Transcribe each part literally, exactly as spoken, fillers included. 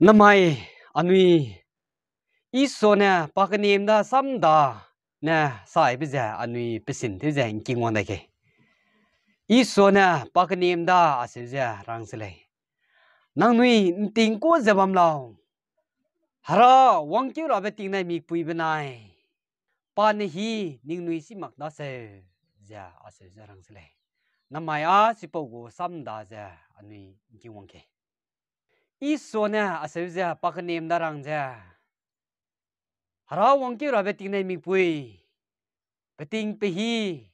Namai anui Isua ne pa kenim da sam da ne saibe ze anui pesin tew ze ’ngking wang dai ge. Isua ne pa kenim da aseu ze rang se lei. Nangnui ’nting kuâ ze bam lau. Hera wangkeu rabe tingnai mikpui benai pa ne hî ningnui si mak daseu, ze aseu ze rang se lei. Namai â chipau gu sam da ze anui ’ngking wang ge. Isua ne aseu ze pa kenim da rang ze, Hera wangkeu rabe tingnai mikpui, peting pehî,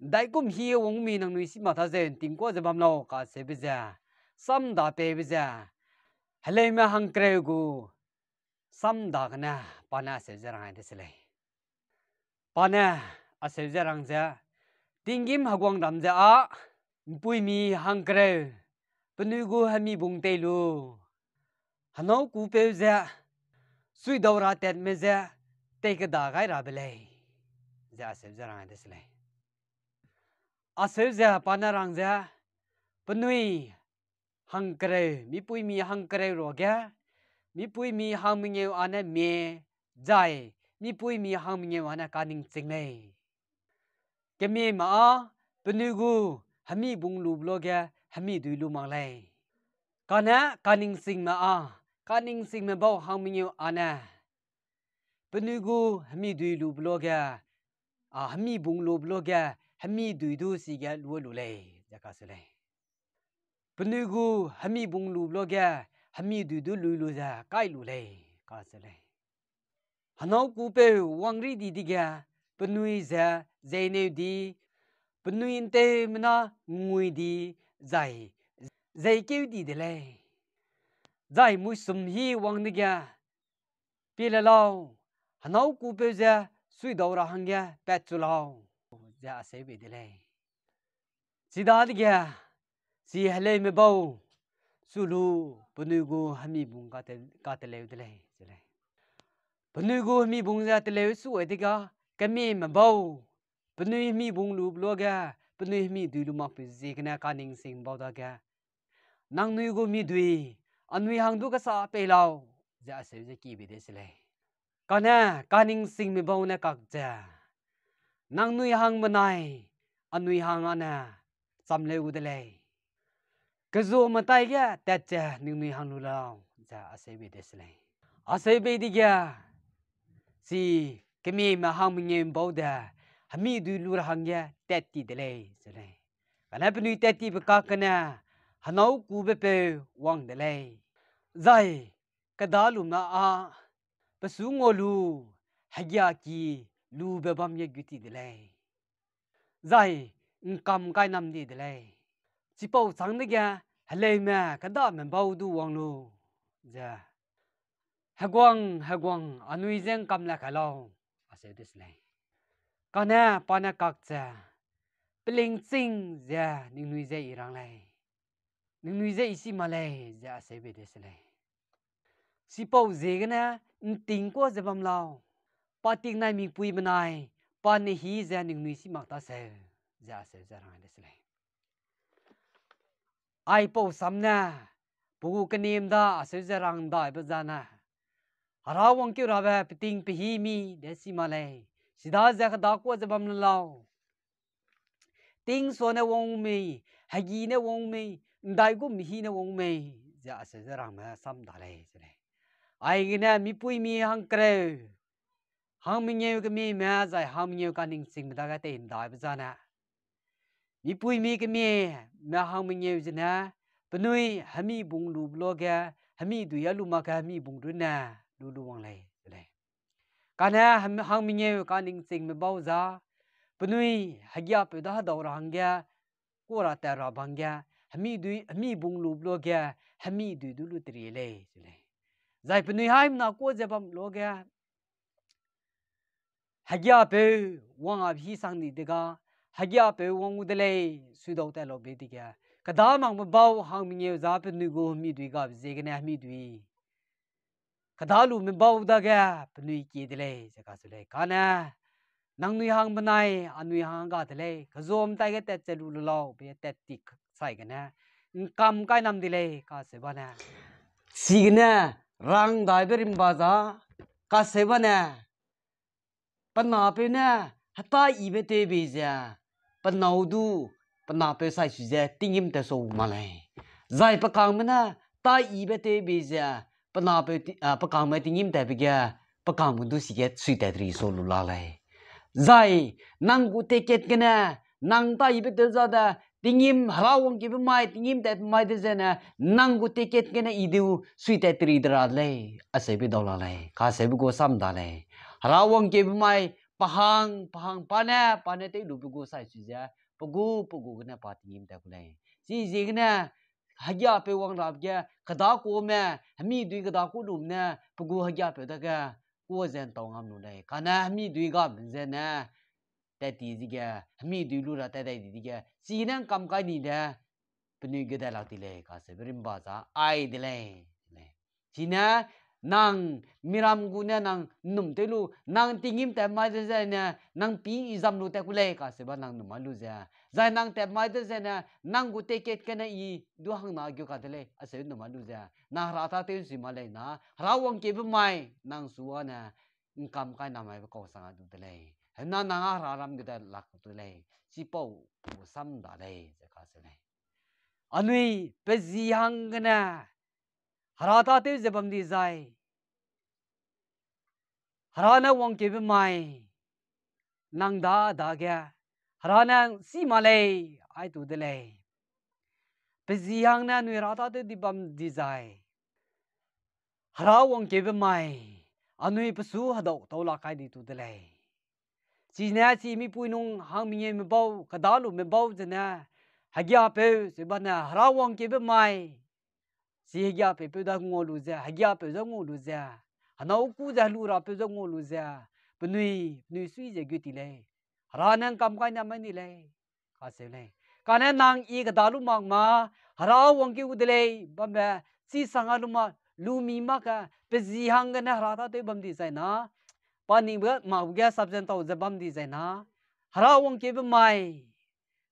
’ndaigum hî wang mi nangnui si mak daseu, ’nting kuâ ze bam lau kacheube ze, sam da peibe ze, heleume hangkereu gu sam da gene pa ne aseu ze rang ai de se lei. Pa ne aseu ze rang ze, tinggîm heguangram ze â, ’mpuimi hangkereu, penui gu hemibung tei lu, henâu kûpeu ze, suidau ra tatme ze, tei keda gai rabe lei, ze aseu ze rang ai de se lei. Aseu ze pa ne rang ze, penui hangkereu, mipuimi hangkereu ruage, mipuimi hangmengeu â ne mie, zai mipuimi hangmengeu â ne kaningching lei. Kemieme â penui gu hemibung lube luage hemidui lu mak lei. Kane kaningchingme â, kaningchingme bau hangmengeu â ne penui gu hemidui lube luage, a, hemibung lube luage hemidui du chige lu lu lei, ze kacheu lei. Penui gu hemibung lube luage hemidui du lui lu ze kai lu lei, kacheu lei. Henâu kûpeu wangri di dege, penui ze zeineu di, penui ’nteumena ngui di, zai zeikeu di de lei. Zai muisum hî wang dege, pie le lau, henâu kûpeu ze suidau ra hangge patchu lau, ze aseu bei de lei. Chidadege, chi heleume bau, chu lu, penui gu hemibung kate-, kateleu de lei, ze lei. Penui gu hemibung ze teleu su ai dege, kemieme bau, penui hemibung lube luage, penui hemidui lu makpeu ziegene kaningching bau dage, nangnui gu midui, anui hang du kesa pei lau, ze aseu ze ki bei de se lei. Kane kaningchingme bau ne kak ze, nangnui hang benai, anui hang â ne, chamleu gu de lei. Kezume taige tat ze ningnui hang lu lau, ze aseu bei de se lei. Aseu bei dege, chi kemieme hangmengeu bau de, hemidui lu ra hangge tat ti de lei, ze lei. Kane penui tat tibe kak gene, henâu kûbe peu wang de lei. Zai, kedalume â, pe su ngua lu, hegiaki lube bam ge gu ti de lei. Zai, ’ngkam kai nam di de lei. Chipau châng dege, heleume kedame bau du wang lu, ze, heguang, heguang, anui je ’ngkam le kai lau, aseu de se lei. Kane pa ne kak ze, pelingching ze ningnui je I rang lei. Ningnui je I si ma lei, ze aseu bei de se lei. Chipau ziegene ’nting kuâ ze bam lau. Pa tingnai mikpui benai, pa ne hî ze ningnui si mak daseu, ze aseu ze rang ai de se lei. Aipau sam ne, pe gu kenim da aseu ze rang daibe zane, Hera wangkeu rabe peting pehî mi de si ma lei. Chidaze keda kuâ ze bam le lau. Tingsua ne wang mei, hegi ne wang mei, ’ndaigum hî ne wang mei, ze aseu ze rangme sam da lei, ze lei. Aigene mipuimi hangkereu, hangmengeu kemieme zai hangmengeu kaningchingme dage tei ’ndaibe zane, mipuimi kemieme hangmengeu zene, penui hemibung lube luage, hemidui â lu makge hemibung runne, lu lu wang lei, ze lei. Kane hem-, hangmengeu kaningchingme bau za, penui hegiapeu da hedau ra hangge, kuâ ra tat ra bangge, hemidui, hemibung lube luage, hemidui du lu teri lei, ze lei. Zai penui haimena kuâ ze bam luage, hegiapeu wang a hî sang di dega, hegiapeu wang gu de lei, suidau tat lau bei dege, keda makme bau hangmengeu za penui gu hemidui gabe ziegene hemidui kedalume bau dage penui kie de lei, ze kacheu lei. Kane, nangnui hang benai, anui hang ga de lei, kezum taige tat ze lu le lau, be tat ti sai gene, ’ngkam kai nam di lei, kacheu bane. Chigene rang daibe rimba za, kaseubane, pe napeu ne heta yibe tewbei ze, pe nâu du, pe napeu sai su ze tinggîm tat sau mak lei. Zai pe kangme ne heta yibe tewbei ze, pe napeu ti-, a, pe kangme tinggîm tatbe ge, pe kangme du sige suitat ri sau lu la lei. Zai nang gu ticket gene, nang heta yibe tew za de, tinggîm Hera wangkeube mai, tinggîm tatbe mai de zene, nang gu ticket gene i du suitat ri de ra de lei, aseube dau la lei, kaseube gu sam da lei. Hera wangkeube mai, pa hang, pa hang pa ne, pa ne tew lube gu sai su ze, pe gu, pe gu gene pa tinggîm tat ku lei. Chiziegene, hegiapeu wang rabe ge, kedâkame, hemi dui kedâku lume ne, pe gu hegiapeu dage, ku ze ntau ngam lu lei. Kane hemi dui game zene, tat ti dige, hemi dui lu ra tat dai di dige, chine ngkam kai ni de, penui gede lak ti lei, kaseube rimba za, ai de lei. Chine, nang miram gu ne nang nnum tew lu, nang tinggîm tat mai de zene, nang pî i zam lu tat ku lei, kaseube nang nnum mai lu ze. Zai nang tat mai de zene, nang gu ticket gene i du hangna geu ka de lei, aseu nnum mai lu ze. Nang Hera tâtew sui mak lei na, Hera wangkeube mai, nang su ane, ngkam kai namaibe kau sang a du de lei. Hena nang a Hera ram gede lak de lei. Chipau gu sam da lei, ze kaseu lei. Anui pe zi hanggene, Hera tâtew ze bam di zai, Hera ne wangkeube mai, nang da dage, Hera ne si mak lei, ai tu de lei. Pe zi hangne anui Hera tâtew di bam di zai, Hera wangkeube mai, anui pe su hedau tau la kai di tu de lei. Chine chi mipui nung hang mengeume bau, kedâlume bau zene, hegiapeu, seubane, Hera wangkeube mai, chi hegiapeu peu da ngua lu ze, hegiapeu ze ngua lu ze, henâu ku ze helu rapeu ze ngua lu ze, penui, penui sui ze gu ti lei. Hera ne ngkam kai namai ni lei, kaseu lei. Kane nang i kedâ lu mak ma, Hera wangkeu gu de lei, bambe, chi sang a lu ma, lu mi mak ge, pe zi hanggene Hera tâtew bam di zai na, pa ningbe mak ge sap ze ntau ze bam di zai na, Hera wangkeube mai,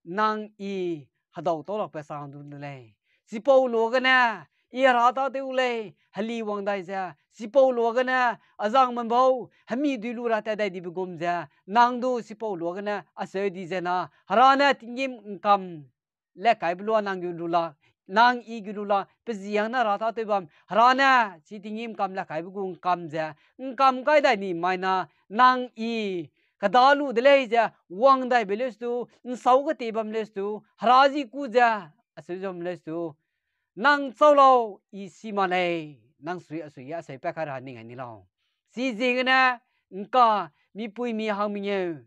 nang i hedau tau lakbe sang du de lei. Chipau luagene, i Hera tâtew lei, heli wang dai ze, chipau luagene, azangme bau, hemi dui lu ra tat dai dibe gum ze, nang du chipau luagene, aseu di ze na, Hera ne tinggîm ngkam, le kaibe lua nang gu lu la, nang i gu lu la, pe zi hangne Hera tâtew bam, Hera ne, chi tinggîm ngkam le kaibe gu ngkam ze, ngkam kai dai ni mai na, nang i, kedâ lu de lei ze, wang daibe leustu, nsau kete bam leustu, Hera zi ku ze, aseu ze bam leustu, nang chau lau, i si mak lei, nang sui asui ge aseu pat kai ra ning ai ni lau. Chiziegene, ngka, mipui mi hang mengeu,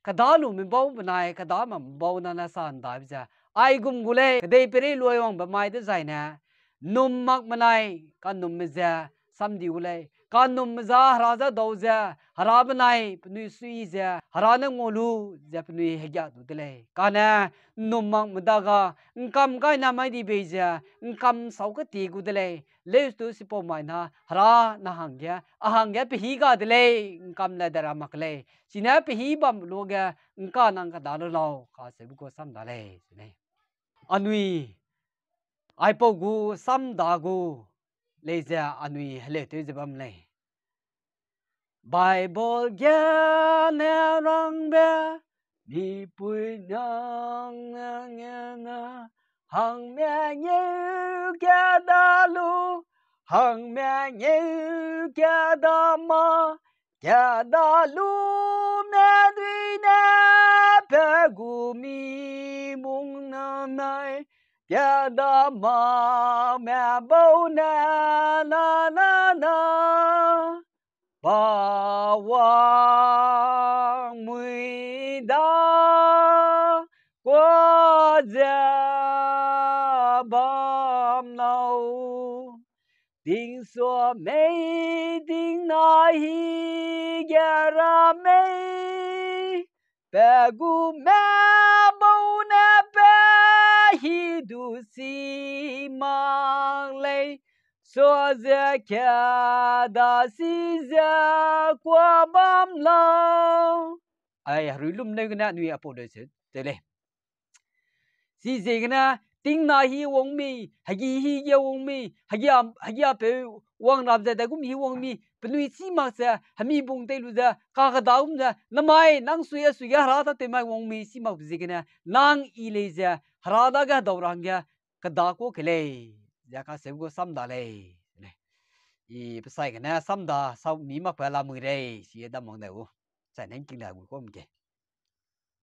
kedâlume bau benai, kedâ mak bau nane sa ndaibe ze, aigum gu lei, kedeipeirei luai wangbe mai dezaine, nnum mak benai, kanumme ze, samdi gu lei, kanumme za Hera ze dau ze, Hera benai, penui sui ze, Hera ne ngua lu, ze penui hegia du de lei. Kane, nnum makme daga, ngkam kai namai di bei ze, ngkam sau keti gu de lei, leustu chipau mai na, Hera na hangge, a hangge pehî ga de lei, ngkam le de ra mak lei. Chine pehî bam luage, ngka nang kedâ lu lau, kaseube gu sam da lei, lei. Anui, aipau gu sam da gu, lei ze anui heleu tew ze bam lei. Bible gene rangbe, mipui nang ngena, hangme ngeu kedâ lu, hangme ngeu kedâ ma, kedâ lume dui ne pe gu mi mung na nai, kedâ makme bau ne na na na. Pa wang mui da kua ze bam lau. Ting sua mei ting na hi ge ra mei. Pe gu me bau ne pe hi du si mak lei. Sua ze kedâ si ze kua bam lau. Ai, herui lum neu gene anui apau leu se te lei. Chiziegene tingna hi wang mi, hegi hi ge wang mi, hegi a, hegi a peu wang ram ze dagum hi wang mi, penui chî mak ze, hemi bung tei lu ze, kakeda gum ze, namai, nang sui a sui ge hera tâtew mai wang mi chî mak ziegene, nang i lei ze, hera dage hedau ra hangge, keda kuâ ke lei, ze kaseu gu sam da lei, lei. I pe sai gene sam da, sau mi makbe lamui rei, si dam wang de u. Zai ne ngking da gu kuâ mge.